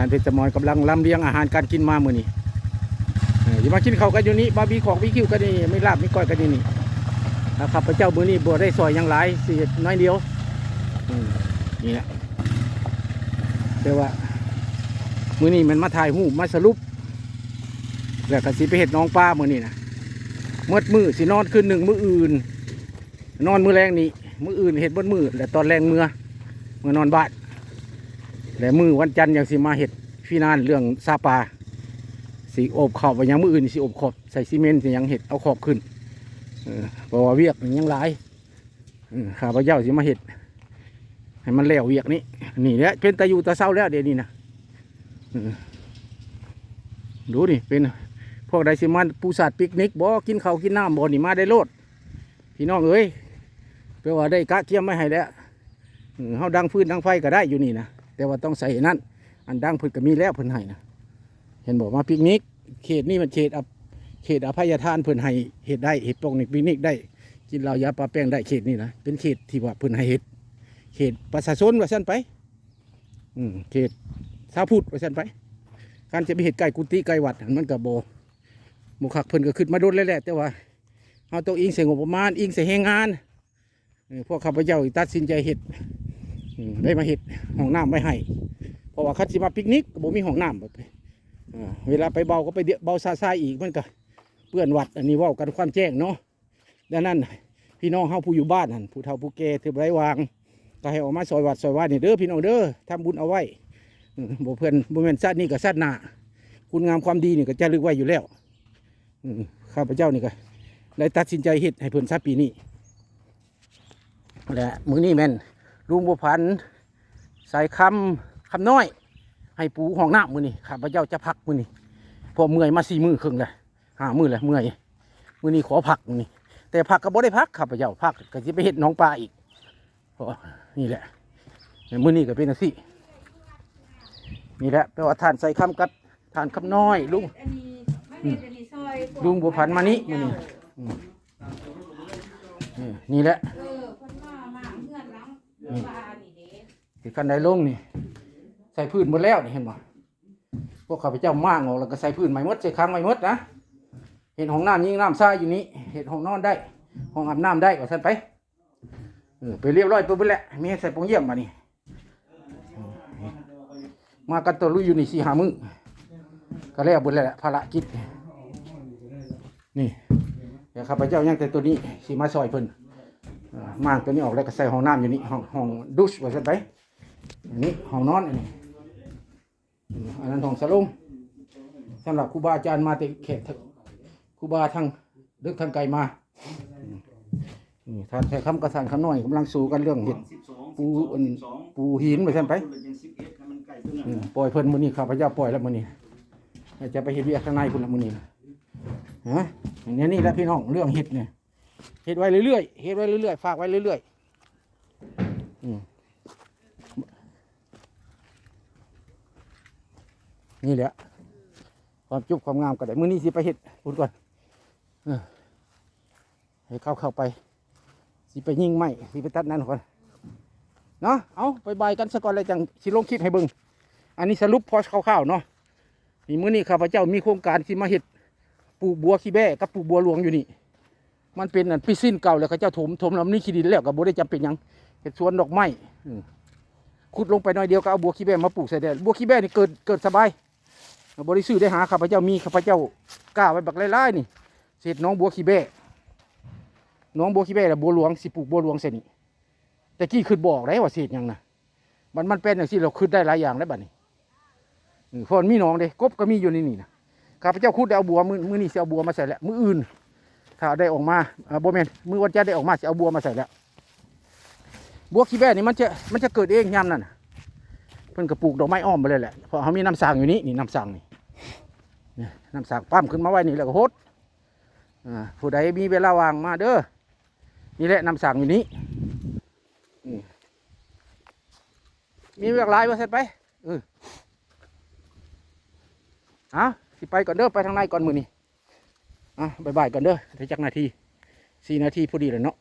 ເພັດສະໝອນກຳລັງລຳລຽງອາຫານການກິນມາມື້ນີ້. ເອີ ຊິມາກິນເຂົ້າກັນຢູ່ນີ້ ບາບີຄອກບີຄິວກັນຢູ່ນີ້ ມີລາບມີກ້ອຍກັນຢູ່ນີ້. ແລ້ວຂ້າພະເຈົ້າມື້ນີ້ບໍ່ໄດ້ຊ່ອຍຫຍັງຫຼາຍ ຊິເຮັດໜ້ອຍດຽວ. ອືມ ນີ້ແຫຼະ ແຕ່ວ່າມື້ນີ້ແມ່ນມາຖ່າຍຮູບ ມາສະຫຼຸບ ແລ້ວກໍຊິໄປເຮັດໜອງປາມື້ນີ້ນະ. ໝົດມື້ ຊິນອນຄືນໜຶ່ງ ມື້ອື່ນ ນອນມື້ແລງນີ້ ມື້ອື່ນເຮັດເບິດມື້ ແລະຕອນແລງເມືອ ເມືອນອນບ້ານ ແລະມື້ວັນຈັນຈັ່ງຊິມາເຮັດຟີນານເລື່ອງຊາປາ ຊິໂອບຂອບວ່າຫຍັງ ມື້ອື່ນຊິໂອບຂອບ ໃສ່ຊີເມັນຊິຫຍັງ ເຮັດເອົາຂອບຂຶ້ນ. ເອີ ເພາະວ່າວຽກມັນຍັງຫຼາຍ. ເອີ ຂ້າພະເຈົ້າຊິມາເຮັດໃຫ້ມັນແລ້ວວຽກນີ້. ນີ້ແຫຼະ ເປັນຕາຢູ່ຕາເຊົາແລ້ວດຽວນີ້ນະ. ເອີ ດູນີ້ ເປັນພວກໃດຊິມາປູສາດປິກນິກບໍ ກິນເຂົ້າກິນນ້ຳບໍ ນີ້ມາໄດ້ໂລດ. ພີ່ນ້ອງເອີຍ ແປວ່າໄດ້ກະກຽມໄວ້ໃຫ້ແລ້ວ. ເອີ ເຮົາດັງຟືນດັງໄຟກໍໄດ້ຢູ່ນີ້ນະ ແຕ່ວ່າຕ້ອງໃສ່ອັນນັ້ນ ອັນດັງເພິ່ນກໍມີແລ້ວ ເພິ່ນໃຫ້ນະ. ເຫັນບໍ່ ມາປິກນິກ ເຂດນີ້ມັນເຂດອະ ເຂດອະໄພຍະທານ ເພິ່ນໃຫ້ເຮັດໄດ້ ເຮັດປົກນິກປິກນິກໄດ້ ກິນເຫຼົ້າຢາປະແປ້ງໄດ້. ເຂດນີ້ນະ ເປັນເຂດທີ່ວ່າເພິ່ນໃຫ້ເຮັດ ເຂດປະຊາຊົນວ່າຊັ້ນໄປ. ອືມ ເຂດຊາວພຸດວ່າຊັ້ນໄປ. ຄັນຈະໄປເຮັດໃກ້ກຸຕິໃກ້ວັດ ມັນກໍບໍ່ ບໍ່ຄັກ. ເພິ່ນກໍຄິດມາດົນແລ້ວແຫຼະ ແຕ່ວ່າ ເຮົາຕ້ອງອີງໃສ່ງົບປະມານ ອີງໃສ່ແຮງງານ. ເອີ ພວກຂ້າພະເຈົ້າຕັດສິນໃຈເຮັດ ເອີ ໄດ້ມາເຮັດຫ້ອງນ້ຳໄວ້ໃຫ້ ເພາະວ່າຄັນຊິມາປິກນິກກໍບໍ່ມີຫ້ອງນ້ຳ. ເອີ ເວລາໄປເບົາກໍໄປເບົາຊະຊາຍອີກ ມັນກໍເປື້ອນວັດ. ອັນນີ້ເວົ້າກັນຄວາມແຈ້ງເນາະ. ດັ່ງນັ້ນ ພີ່ນ້ອງເຮົາຜູ້ຢູ່ບ້ານຫັ້ນ ຜູ້ເຖົ້າຜູ້ແກ່ທີ່ບໍ່ໄດ້ວາງ ກໍໃຫ້ອອກມາຊ່ອຍວັດຊ່ອຍວານີ້ເດີ ພີ່ນ້ອງເດີ ທຳບຸນເອົາໄວ້. ເອີ ບໍ່ເພື່ອນ ບໍ່ແມ່ນຊາດນີ້ກໍຊາດໜ້າ ຄຸນງາມຄວາມດີນີ້ກໍຈະລຶກໄວ້ຢູ່ແລ້ວ. ເອີ ຂ້າພະເຈົ້ານີ້ກໍໄດ້ຕັດສິນໃຈເຮັດໃຫ້ເພິ່ນຊະປີນີ້ ແລະມື້ນີ້ແມ່ນລຸງບົວພັນ ສາຍຄຳ ຄຳນ້ອຍ ໃຫ້ປູຫ້ອງນ້ຳມື້ນີ້. ຂ້າພະເຈົ້າຈະພັກມື້ນີ້ ເພາະເມື່ອຍມາສີ່ມື້ເຄິ່ງແລ້ວ ຫ້າມື້ແລ້ວ ເມື່ອຍ. ມື້ນີ້ຂໍພັກມື້ນີ້ ແຕ່ພັກກໍບໍ່ໄດ້ພັກ ຂ້າພະເຈົ້າພັກກໍຊິໄປເຮັດໜອງປາອີກ. ເພາະນີ້ແຫຼະ ມື້ນີ້ກໍເປັນຈັ່ງຊີ້. ນີ້ແຫຼະ ແປວ່າທ່ານສາຍຄຳກັບທ່ານຄຳນ້ອຍ ລຸງ ອືມ ລຸງບົວພັນມານີ້ມື້ນີ້. ອືມ ນີ້ແຫຼະ ເອີ ເພິ່ນວ່າມາເຮືອນຫຼັງ ອືມ ວ່າອັນນີ້ເດ້ ເຮັດຄັນໄດລົງນີ້ ໃສ່ພື້ນໝົດແລ້ວນີ້ ເຫັນບໍ່? ພວກຂ້າພະເຈົ້າມ້າງອອກ ແລ້ວກໍໃສ່ພື້ນໃໝ່ໝົດ ໃສ່ຄັງໃໝ່ໝົດນະ. ເຮັດຫ້ອງນ້ຳຍິງນ້ຳຊາຍຢູ່ນີ້ ເຮັດຫ້ອງນອນໄດ້ ຫ້ອງອາບນ້ຳໄດ້ ວ່າຊັ້ນໄປ. ເອີ ໄປລຽບຮ້ອຍໄປເບິດແລ້ວ ມີໃສ່ປ່ອງຢ້ຽມບາດນີ້. ມາກັນຕໍ່ລຸຍຢູ່ນີ້ສີ່ຫ້າມື້ ກໍແລ້ວເບິດແລ້ວແຫຼະ ພາລະກິດ. ນີ້ ດຽວຂ້າພະເຈົ້າຍັງແຕ່ຕົວນີ້ ຊິມາຊ່ອຍເພິ່ນ. ເອີ ມ້າງຕົວນີ້ອອກ ແລ້ວກໍໃສ່ຫ້ອງນ້ຳຢູ່ນີ້ ຫ້ອງ ຫ້ອງດູຊ ວ່າຊັ້ນໄປ. ອັນນີ້ຫ້ອງນອນ ອັນນີ້ ອືມ ອັນນັ້ນຫ້ອງສະຫຼົງ ສຳລັບຄູບາອາຈານມາແຕ່ແຂກ ຄູບາທາງເດິກທາງໄກມາ. ອືມ ນີ້ ທ່ານໄຊຄຳກັບທ່ານຄຳນ້ອຍກຳລັງສູ້ກັນເລື່ອງເຮັດປູ ອັນ ປູຫີນວ່າຊັ້ນໄປ. ອືມ ປ່ອຍເພິ່ນມື້ນີ້ ຂ້າພະເຈົ້າປ່ອຍແລ້ວມື້ນີ້ ຈະໄປເຮັດວຽກທາງໃນພຸ້ນລະມື້ນີ້. ຮະ ແນວນີ້ແຫຼະພີ່ນ້ອງ ເລື່ອງເຮັດນີ້ ເຮັດໄວ້ເລື້ອຍໆ ເຮັດໄວ້ເລື້ອຍໆ ຝາກໄວ້ເລື້ອຍໆ. ອືມ ນີ້ແຫຼະ ຄວາມຈຸບຄວາມງາມກໍໄດ້. ມື້ນີ້ຊິໄປເຮັດພຸ້ນກ່ອນ ເອີ ໃຫ້ເຂົາເຂົ້າໄປ ຊິໄປຍິງໄມ້ ຊິໄປຕັດນັ້ນກ່ອນເນາະ. ເອົາ ບາຍບາຍກັນຊະກ່ອນ ແລ້ວຈັ່ງຊິລົງຄລິບໃຫ້ເບິ່ງ. ອັນນີ້ສະຫຼຸບພໍຄ່າວໆເນາະ. ນີ້ ມື້ນີ້ຂ້າພະເຈົ້າມີໂຄງການຊິມາເຮັດປູກບົວຂີ້ແບ້ກັບປູກບົວຫຼວງຢູ່ນີ້. ມັນເປັນອັນປິດຊີ້ນເກົ່າ ແລ້ວເຂົາເຈົ້າຖົມ ຖົມແລ້ວມີຂີ້ດິນແລ້ວ ກໍບໍ່ໄດ້ຈຳເປັນຫຍັງ ເຮັດສວນດອກໄມ້. ອືມ ຂຸດລົງໄປໜ້ອຍດຽວກໍເອົາບົວຂີ້ແບ້ມາປູກໃສ່ແລ້ວ. ບົວຂີ້ແບ້ນີ້ເກີດ ເກີດສະບາຍ ບໍ່ໄດ້ຊື້ໄດ້ຫາ. ຂ້າພະເຈົ້າມີ ຂ້າພະເຈົ້າກ້າໄວ້ບັກຫຼາຍໆນີ້ ເສດໜອງບົວຂີ້ແບ້ ໜອງບົວຂີ້ແບ້ ແລ້ວບົວຫຼວງ ຊິປູກບົວຫຼວງໃສ່ນີ້. ແຕ່ກີ້ຄິດບໍ່ອອກເດ້ວ່າຊິເຮັດຫຍັງນະ. ມັນ ມັນເປັນຈັ່ງຊີ້ ລາວຄິດໄດ້ຫຼາຍຢ່າງເດ້ບັດນີ້. ເອີ ເພາະມັນມີໜອງເດ້ ກົບກໍມີຢູ່ໃນນີ້ນະ. ຂ້າພະເຈົ້າຂຸດໄດ້ເອົາບົວ ມື້ ມື້ນີ້ຊິເອົາບົວມາໃສ່ແລ້ວ ມື້ອື່ນຖ້າໄດ້ອອກມາ ເອີ ບໍ່ແມ່ນ ມື້ວັນຈັນໄດ້ອອກມາ ຊິເອົາບົວມາໃສ່ແລ້ວ. ບົວຂີ້ແບ້ນີ້ມັນຈະ ມັນຈະເກີດເອງຍາມນັ້ນນະ. ເພິ່ນກໍປູກດອກໄມ້ອ້ອມໄປເລີຍແຫຼະ ເພາະເຮົາມີນ້ຳສ້າງຢູ່ນີ້ ນີ້ນ້ຳສ້າງນີ້ ນີ້ນ້ຳສ້າງປ້ຳຂຶ້ນມາໄວ້ນີ້ ແລ້ວກໍຫົດ. ອ່າ ຜູ້ໃດມີເວລາວ່າງມາເດີ. ນີ້ແຫຼະ ນ້ຳສ້າງຢູ່ນີ້. ອືມ ມີວຽກຫຼາຍວ່າຊັ້ນໄປ. ເອີ ເອົາ ຊິໄປກ່ອນເດີ ໄປທາງໃນກ່ອນມື້ນີ້. ອ່ະ ບາຍບາຍກ່ອນເດີ. ໄດ້ຈັກນາທີ? ສີ່ນາທີພໍດີແລ້ວເນາະ.